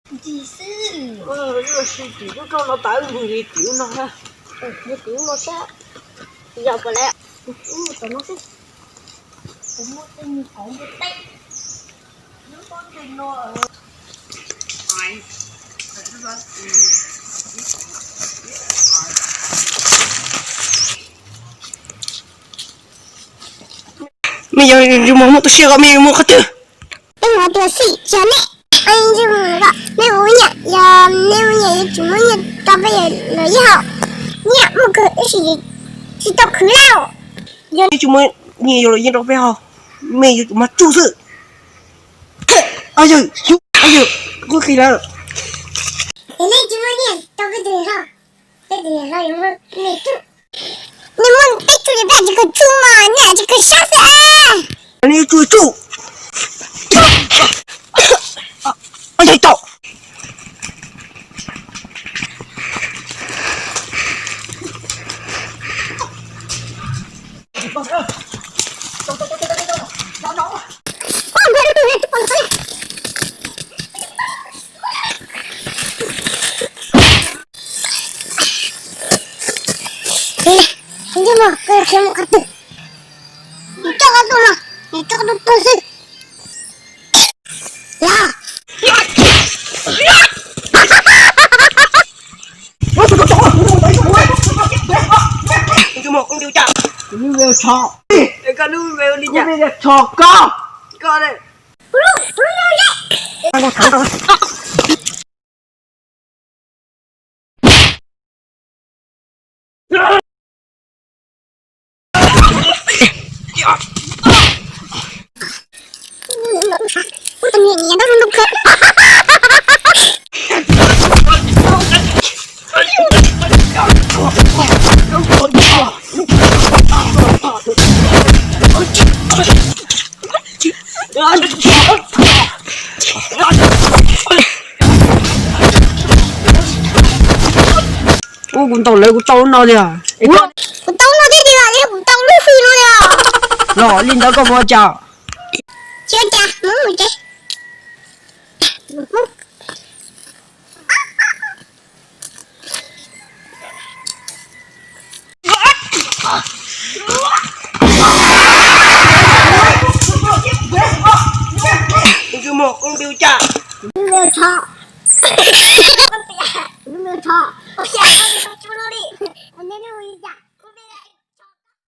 Ntsis xwb. Ua si tim lub roob no tas, mus li tim lub no na. Mus tim lub no sab. Yog puas lawm? Ub, tom no xwb. Kuv muab tej me qhov npua teb lub pob ntseg no. Mej yuav mus, muaj tu siab ko, mej yuav mus qhov twg? Peb mus ua xwm tsis yog nej. Ntsis mus ko, mej ua nyiaj, yog nej ua nyiaj yuav tsum muab nyiaj rau peb los yeej haum. Nyiaj muaj kawg tab sis tsis tau khwv lauj. Yog nej tsis muab nyiaj yuav los yeej rau peb haus, mej yuav tsum mag tsuj xwb. Yog, yog, kuv qhia lawm. Yog nej tsis muab nyiaj rau peb tus niam hlob, peb tus niam hlob yuav muab nej tsuj. Nej muab peb tsuj li peb tsis kawg tsuj mas nej tsis kawg sab xwb. Nej yuav tsum tsuj. Yog tau. Ntsis mus, koj qhia mus qhov twg? Coj koj tuaj no, coj koj tuaj tuag xwb. Yog. Ntsis mus, koj ntsis ua cas? Kuv lub ve tsho. Koj lub ve ua li cas? Kuv ve tsho koj. Koj ne? Ua kuv ntaus lawv kuv tau lub no tiag. Kuv tau lub no thiab tiag, kuv tau lub hwj no tiag. Los li ntawd koj puas ua cas? Tsis ua cas, mus mus tsev. Ntsis mus, koj ntsis ua cas?